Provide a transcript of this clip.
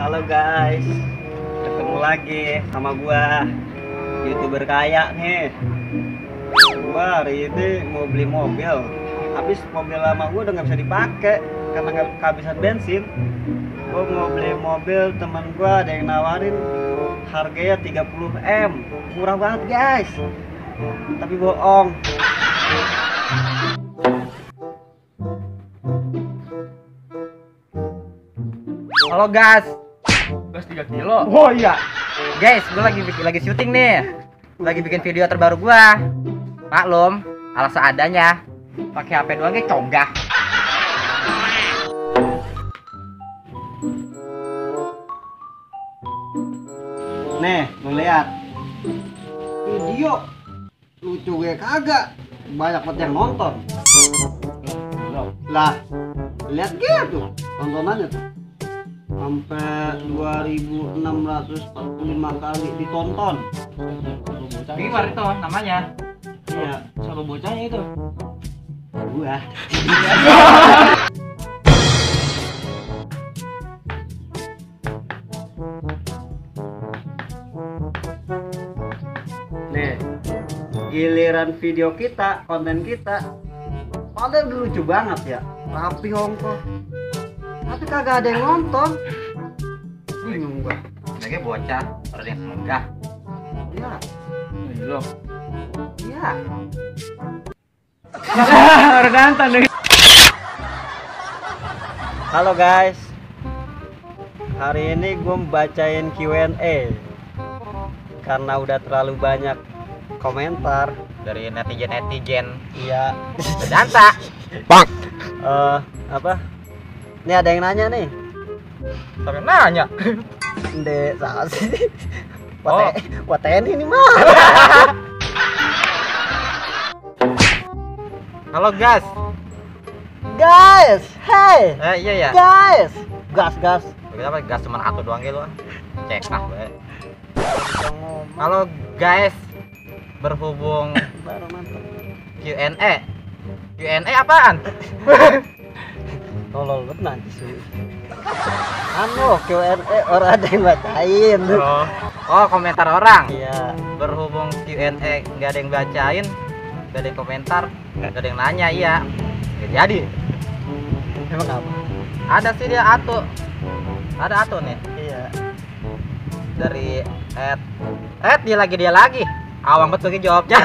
Halo guys, ketemu lagi sama gua, YouTuber kaya nih. Gua hari ini mau beli mobil, habis mobil lama gua udah nggak bisa dipakai karena nggak kehabisan bensin. Gua mau beli mobil, teman gua ada yang nawarin harganya 30 M, murah banget guys. Tapi bohong. Halo gas 3 kilo. Oh iya Guys, gue lagi syuting nih. Lagi bikin video terbaru gua. Maklum, ala seadanya. Pakai HP doang kayak cogah. nih, lu lihat video lucu gue kagak banyak banget yang nonton. Lah, lihat gitu tontonannya tuh sampai 2645 kali ditonton. Gimana itu namanya? Iya, Siapa bocahnya itu? gua. Nih, giliran video kita, konten kita padahal udah lucu banget ya, rapi hongkong, tapi kagak ada yang nonton. Bingung gua. Sebagai bocah, ada yang megah. Ya, Lo. iya. Halo guys, hari ini gue bacain Q&A karena udah terlalu banyak komentar. Dari netizen. Iya. Danta. Apa? Ini ada yang nanya nih. Tapi nanya. Ndek, salah sih. Oh. WTN ini mah. Halo gas. Guys, hey. Iya ya. Guys, gas. Kenapa gas cuma satu doang gitu? Cek ah, we. Halo guys. Berhubung Baru mantap. Q&A. Q&A apaan? Tolol lu nanti sih. Anu Q&A orang ada yang bacain. Oh, komentar orang. Iya. Berhubung Q&A nggak ada yang bacain, nggak ada yang komentar, nggak ada yang nanya, iya. Nggak jadi. Emang apa? Ada sih dia Ato. Ada Ato nih. Iya. Dari dia lagi. Awang betul jawabnya.